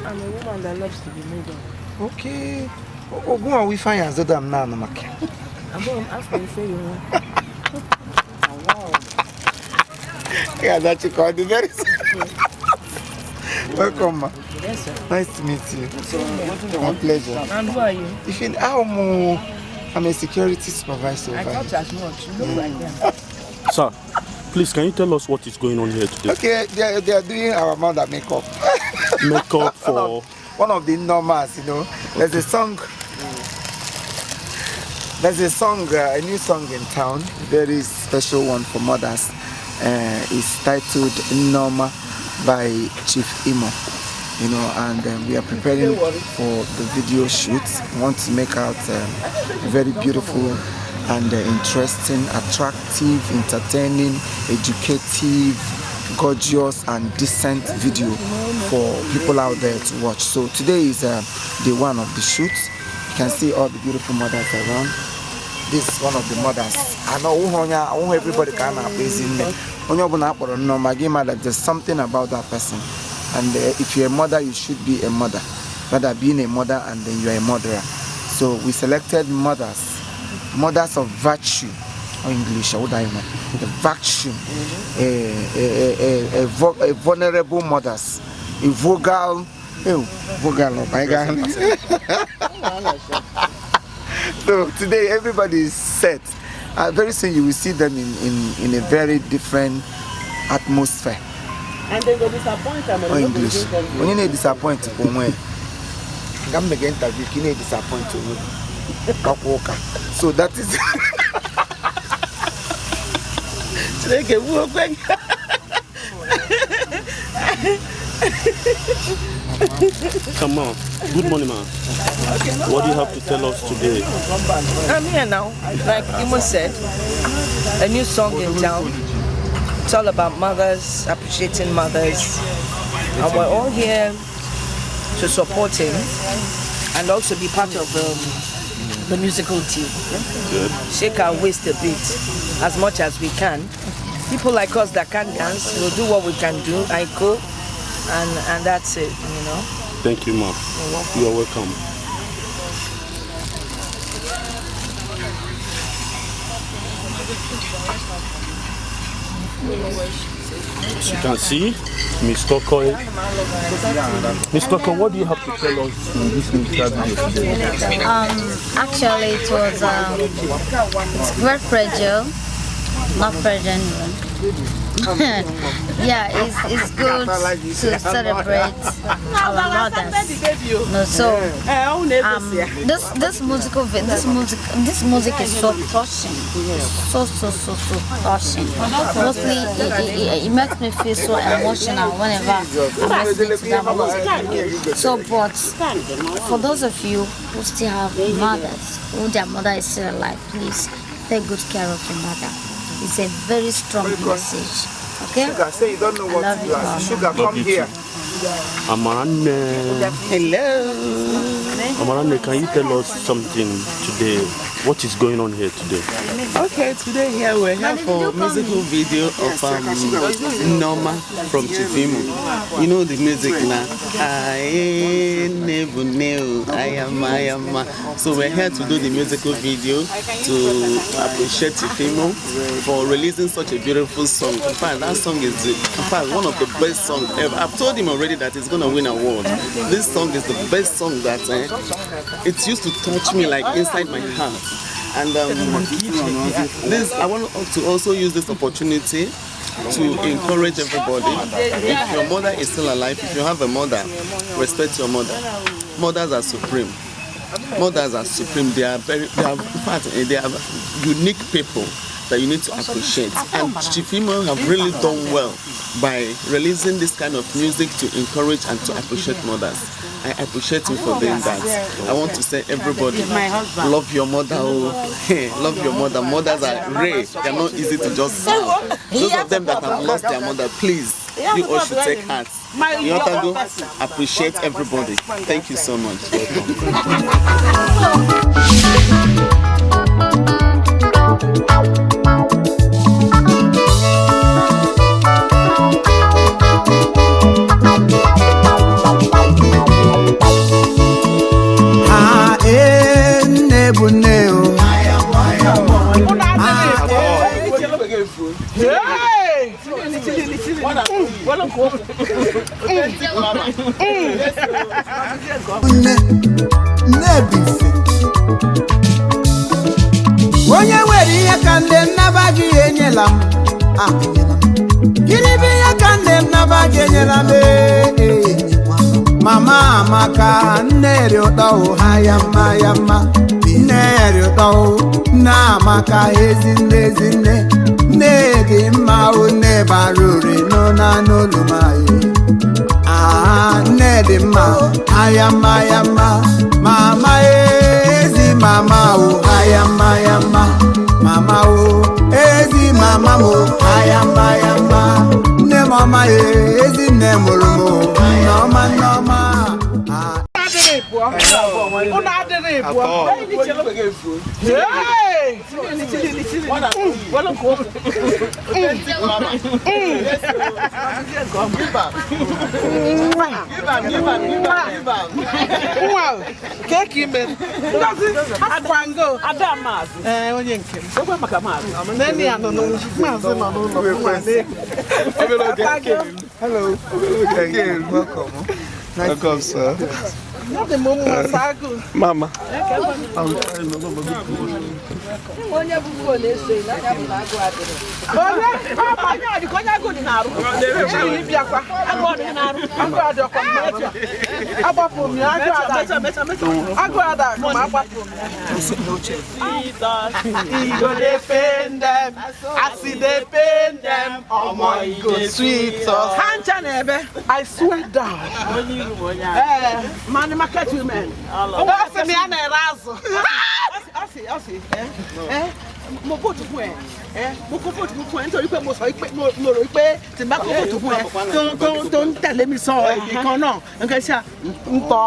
I'm a woman that loves to be made up. Okay. Ogun wa Ifeanyi Azodam na anụ maka. Abụọ m afọ ife ya onwe. Yeah, that's you call the very Welcome, ma. Yes, sir. Nice to meet you. My pleasure. And who are you? If you, I'm a security supervisor I over thought here. as much. You look like them. Sir, please, can you tell us what is going on here today? Okay, they are doing our mother makeup. Makeup for... One of the normals, you know. There's a song. There's a song, a new song in town, very special one for mothers. It's titled Norma by Chief Imo. You know, and we are preparing for the video shoot. We want to make out a very beautiful and interesting, attractive, entertaining, educative, gorgeous and decent video for people out there to watch. So today is day one of the shoot. You can see all the beautiful mothers around. This is one of the mothers. I know everybody can there's something about that person. And if you're a mother, you should be a mother. Rather being a mother and then you're a murderer. So we selected mothers, mothers of virtue. Or English, what do I know? The virtue, a vulnerable mothers, a vogal, vogal. Oh my God. So today everybody is set. Very soon you will see them in a very different atmosphere. And they go disappoint them. Oh, English. When you need disappoint, when I'm making interview, you need disappoint. So that is. Come on. Good morning, ma. What do you have to tell us today? I'm here now. Like Imo said, a new song in town. It's all about mothers, appreciating mothers. And we're all here to support him and also be part of the musical team. Good. Shake our waist a bit as much as we can. People like us that can't dance, we'll do what we can do. I go, and that's it, you know. Thank you, ma'am. You're welcome. As you can see, Miss Koko. Miss Koko, what do you have to tell us in this musical video today? Actually, it was it's great pleasure, not pleasure anyway. Yeah, it's good to celebrate our mothers. No, so this music is so touching, so touching. Mostly, it makes me feel so emotional whenever I'm listening to that music. So, but for those of you who still have mothers, who their mother is still alive, please take good care of your mother. It's a very strong message. Okay? Sugar, say you don't know what to do. Sugar, come here. Amaranne. Hello. Amaranne, can you tell us something today? What is going on here today? Okay, today here we're here for musical video of Norma from Chief Imo. You know the music now. So we're here to do the musical video to appreciate Chief Imo for releasing such a beautiful song. In fact, that song is in fact one of the best songs ever. I've told him already that he's gonna win award. This song is the best song that it used to touch me like inside my heart. And this, I want to also use this opportunity to encourage everybody. If your mother is still alive, if you have a mother, respect your mother. Mothers are supreme. Mothers are supreme. They are very, they are, in fact, they are unique people that you need to appreciate. And Chief Imo have really done well by releasing this kind of music to encourage and to appreciate mothers. I appreciate him for doing that. I want to say everybody, love your mother. Oh, love your mother. Mothers are rare. They are not easy to just serve. Those of them that have lost their mother, please, you all should take heart. You have to go appreciate everybody. Thank you so much. Welcome. Mama. Nne, nne bụ ife. Onye nwere ihe ka nne m naba gị enyela m. Ah, gịnị bụ ihe ka nne m naba gị enyela m? Ee, ee. Mama amaka, nne dị ụtọ o, ha ya mma ya mma. Nne dị ụtọ o, nne amaka, ezi nne, ezi nne. Nne dị mma o, nne bara ure n'ụna n'olu ma ye. Ah, nne dị mma, aya mma ya mma. Mama ezi mama o, aya mma ya mma. Mama o, ezi mama m o, aya mma ya mma. Nne m ọma e, ezi nne mụrụ m o, nneọma nneọma. Ah. Unu adịrị ịbụọ. Hey! Authentic mama. Yes, give am. Give am, give am, give am, give am. Nwa ka eke ime. Ngozi, akwa ngo. Ada maazị. Ee, onye nke m. Okwe maka maazị. Nne ya nọ n'ụlọ. Maazị nọ n'ụlọ. Nwa na-eku. Hello. Okay, welcome. Nice. Welcome, sir. Ọ dị m mma saa agụụ. Mama. Onye bụ phone eso na ya bụ na agụ adịrị. Onye ọ ma onye ọ dị ka onye agụụ dị n'arụ. Ejighị ịbịakwa. Agụ ọ dị n'arụ. Agụụ adịọkwa m n'etu a. Agbapụ m ya, agụụ ada. Agụụ ada agụ ma agbapụ m ya. E go dey pain them, as e dey pain them, omo e go sweet us. Ha ncha na-ebe. I swear down. Ee, man market women. Ọ sị na ya na-ere azụ. Ọ sị, ẹ mo vote fún ẹ, ẹ mo kó vote fún ẹ nítorí pé mo sọ pé mo rò pé tí n bá kó vote fún ẹ tó ń tẹ̀lé mi sọ èdè kan náà nǹkan ṣá. Ntọ.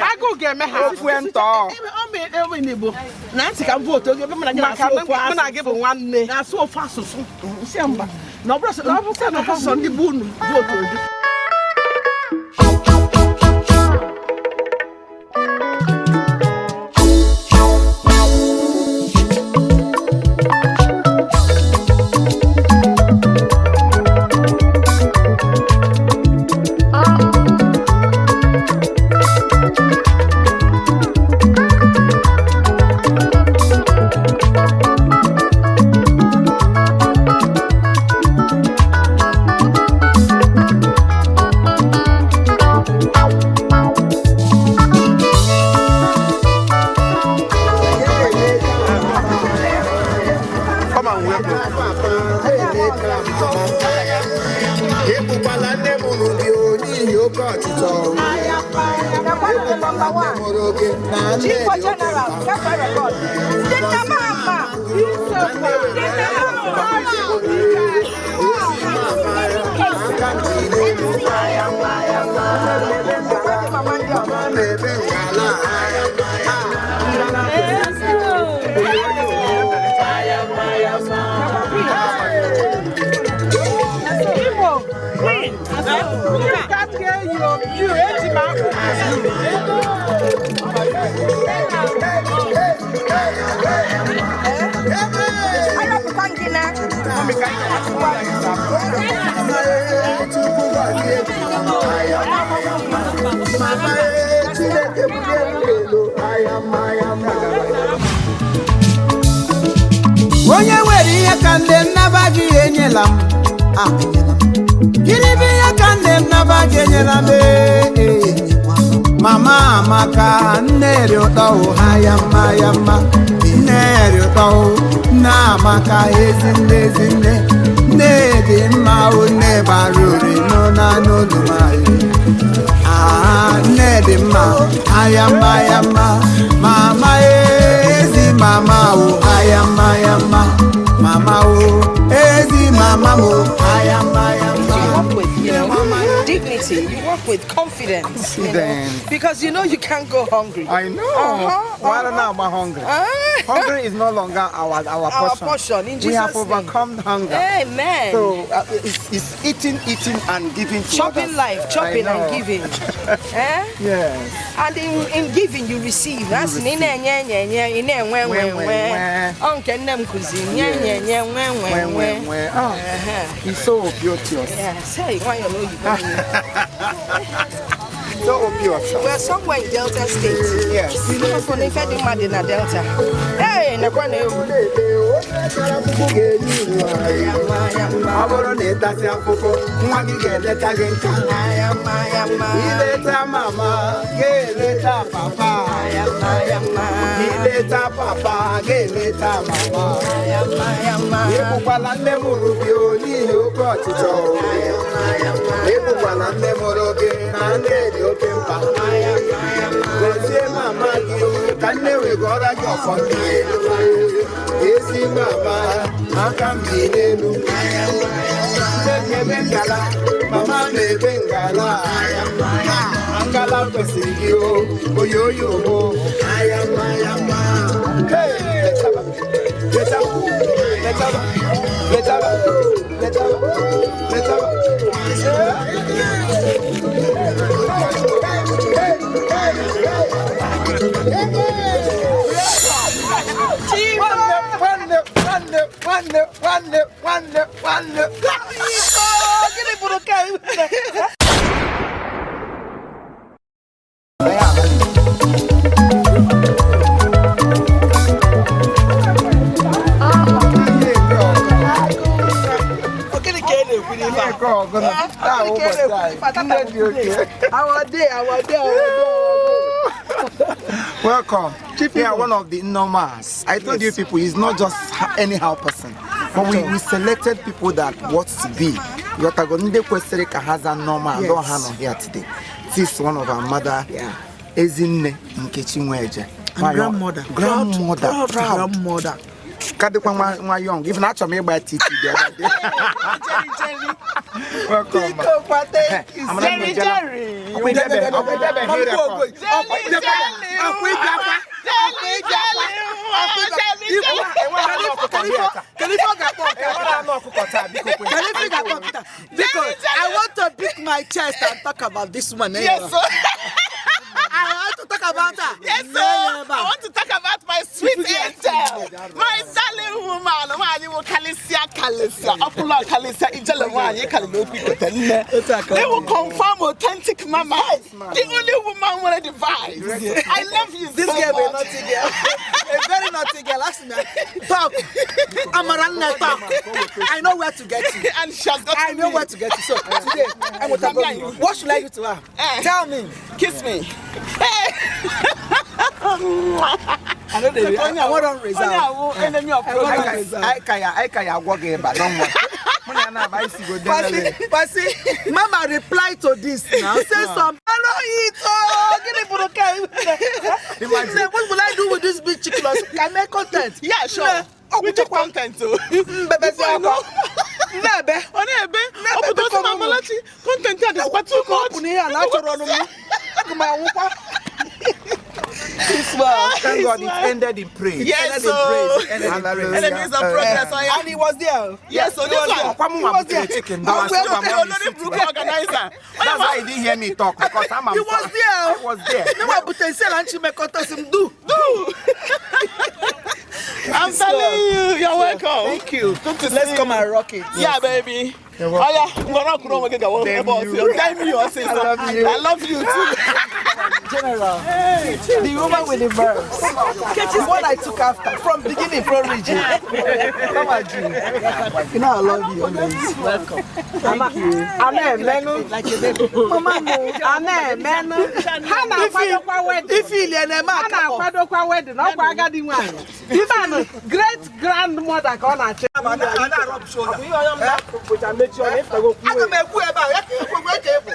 Agụụ ga-eme ha. Okwu ntọ. Ọ n'Igbo na ntị ka m vote oge ebe mụ na gị Maka na-asụ ofu mụ na gị bụ nwanne. Na-asụ ofu asụsụ nsị mba na ọ bụrụ sọ na ọ bụrụ sọ ndị bụ unu vote obi. Come and welcome. Ebukwala nne mụrụ gị o n'ihi oke ọchịchọ o. Ebukwala nne mụrụ gị na nne dị oke mkpa. Aka ntị n'elu. Mama na-eme ngala. Imo. Ka m ga-eyi o. You eji m akpụ. Mama e, Chineke bulie m elu. Aya mma, aya mma. Onye nwere ihe ka nne m naba gị enyela m. Ah, gịnị bụ ihe ka nne m naba gị enyela m? Ee, ee. Mama amaka, nne dị ụtọ o, ha ya mma ya mma. Nne dị ụtọ o, nne amaka, ezi nne, ezi nne. Nne dị mma o, nne bara ure n'ụna n'olu ma ye. Ah, nne dị mma, aya mma ya mma. Mama ezi mama o, aya mma ya mma. Mama o, ezi mama m o, aya mma ya mma. Up with, you know, dignity. You walk with confidence. You know, Confidence. because you know you can't go hungry. I know. Why don't I am hungry? Hungry is no longer our Our portion. portion, in We have Jesus' name. overcome hunger. Amen. So it's eating, eating, and giving to Chopping others. life, chopping I and know. giving. Eh? Yes. And in giving you receive. That's receive. na nye nye nye, ị na-enwe nwe Nwe, nwe, nwe. nwe. Ọ nke nne m kụziri, nye nye nye nwe nwe Nwe, nwe, nwe. nwe. Oh, it's so beauteous. Yes. Hey, nwayọọ n'oyibo niile. So beauteous. We're somewhere in Delta State. Yes. Afọ na ife dị mma dị na Delta. Hey, nekwa na ewu. Ọ bụrụ na ịtasị akwụkwọ, nwa gị ga-eleta gị nka. Ileta mama, ga-eleta papa. Ileta papa, ga-eleta mama. Egbukwala nne mụrụ gị o n'ihi oke ọchịchọ. Egbukwala nne mụrụ gị na nne dị oke mkpa. Gọzie mama gị o, ka nne wegọrọ gị ọfọ ndị elu. Ezi mama, aka m dị n'elu. Nne m ebe ngala, mama m ebe ngala. Ngala kwesịrị gị o, oyoyo o. Hey, letaba, letaba, letaba, letaba, letaba, letaba. Nwanne, nwanne, nwanne, nwanne, nwanne, nwanne. Gịnị bụrụ ka Gịnị ka ị na-ekwu n'ife a? Nke ọgụ na taa ụbọchị anyị. Nne dị oke. Our day, our day, our day. Welcome. Yeah, one of the Nnomas. I told you people, he's not just anyhow person. But we selected people that want to be. Yotago ndị kwesịrị ka ha zaa Nneoma and all ha nọ here today. This is one of our mother, Ezinne Nkechi Nweje. And grandmother. Grandmother. Proud, Proud. grandmother. Ka dịkwa nwa young. Even achọrọ m ịgba ya TT the other day. Welcome. ma. Thank you. Amara m ejela. Ọkwa idebe- ọkwa idebe here record. Enwere anụ ọkụkọ taa, biko kwe. Because I want to beat my chest and talk about this woman. Yes, sir. I want to talk about her. Yes, sir. I want to talk about my sweet angel, my darling woman. Nwaanyị wụ kalịsịa kalịsịa, ọpụlọ kalịsịa, ijele nwaanyị kalịrị okwu ikote nne. They will confirm authentic mama. The only woman nwere the vibes. I love you This so girl be a much. naughty girl. A very naughty girl. Ask me. Talk. Amaranne, talk. I know where to get you. And she has got I know where to get you. So today, I want to go. What should I do to her? Eh. Tell me. Kiss me. Hey. I know they. I want to reserve. Onye awụ enemy of progress. Anyị ka ya agwọ gị ịba, don't worry. Mụ na ya na-aba isi go Pasi, Pasi, Mama reply to this now. Say some. I don't eat. Oh, gịnị bụrụ ka Imagine. What will I do with this big chicken? Can I make content? Yeah, sure. Nne, We do content o. Mbebezi akwa. Nnebe. Ọ na-ebe ọ bụ dozi ma Amalachi content a dịkwa too much. Ọ bụ na ihe a na-achọrọ ọnụ m. Aga m anwụkwa. This one. Thank God it ended in praise. Yes, Ended in so praise. Ended in praise. enemies of progress. Oh, yeah. And he was there. Yes, so He this was one. there. Ọkwa mụ He nwa was butere there. chicken Oh, down. well, Asị m, Olori Brooke organizer. That's why you didn't hear me talk because I'm a He was there. I was there. No one put a cell and she make us him do. Do. I'm telling you, you're welcome. Thank you. Good to Let's see come you. and rock it. Yeah, baby. Oh yeah, ngọrọ kwuru onwe gị gawa ebe ọsọ. Tell me your sister. I love you. I love you too. General. The woman with the verse. The one I took after from beginning, from origin. Mama G. You know I love you always. Welcome. Thank you. Like a baby. Mama mo. A na-emenụ. Ha na-akwadokwa wedding. Ife ilie na-eme Ha akapọ. na-akwadokwa wedding. Ọkwa agadi nwaanyị. Ifanụ great grandmother ka ọ na-achị. Aga m ekwu ebe a, ya ka ekwu, ya ka ekwu.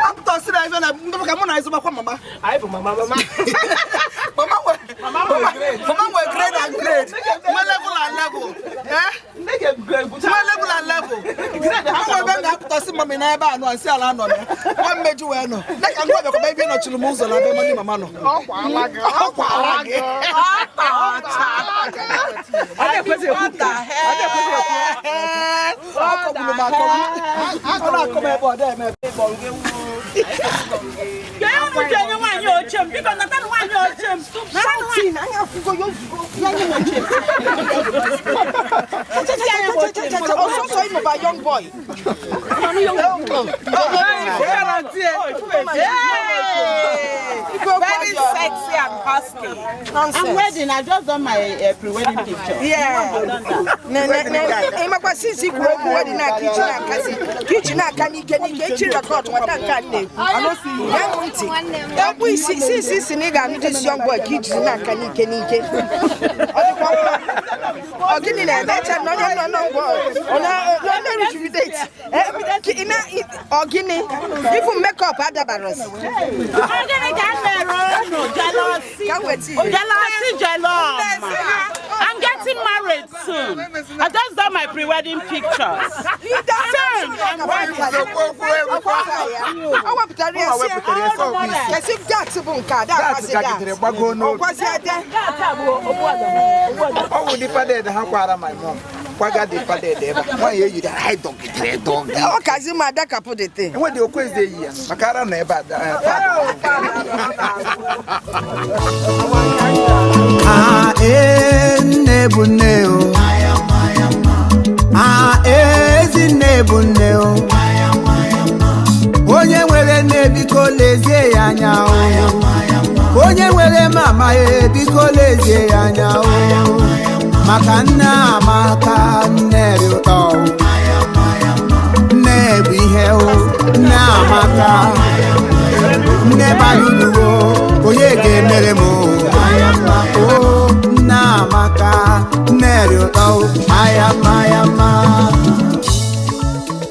Apụta sị na ife na ndị ka mụ na ịzụmakwa mama. Anyị bụ mama mama. Mama nwe mama nwe grade and grade. Nwe level and level. Eh? Nwe level and level. Nwe ebe m ga-apụta Bata sị mami na ebe a nọ nsị ala nọ ya. Nwa mmeju wee nọ. Dị ka ngwa bịakwa ebe ị nọchiri m ụzọ na be mami mama nọ. Ọkwa ala gị. Ọ na-ekwezi ekwu. Ọ na-ekwezi ekwu. Ọ kọgburu m akọgbu. Ọ na-akọ m ebe ọ dị eme ebe. Nwaanyị oche m, biko natanụ nwaanyị oche m. Shouting, anya afụgo ya ozugbo. Ya nye m oche m. Ọsọsọ ịnụba young boy. Very sexy and husky. I'm wedding. I just done my pre-wedding picture. Yeah. Ịmakwa since ikwu okwu wedding na ka iji na-akasị ka iji na-aka n'ike n'ike ichi record nweta nke a na-ekwu. Ya mụ ntị. Okwu isi since isi na ị ga-anụ this young boy ka iji na-aka n'ike n'ike. Ọ dịkwa mma. Ọ gịnị na-eme eche na onye nọ n'ọgwụ ọ na-rejuvenate. Ọ gịnị? Even makeup adabarọzi. Gịnị ka m mere unu? Jealousy. Ka m weta ihe. Jealousy, jealous. I'm getting married soon. I just done my pre-wedding pictures. Soon, I'm wedding. Ọ wepụtara ya si kesi dat bụ nke a da Dat akwasị gagidere dat gbagoo n'obi. ọkwazi ade. Ọ wụ dị padded ha kwara my mom. Kwaga dị padded ebe a. Nwaanyị eyiri anyị dọgidere dọgị. Ọ kazi ma adakapụ the thing. Enwedị okweze eyi ya maka ara nọ ebe a pad. Ah, eh, nne bụ nne o. Ah, eh, ezi nne bụ nne o. Onye nwere nne biko lezie ya anya o. Onye nwere mama e biko lezie ya anya o. Maka nne amaka, nne dị ụtọ o.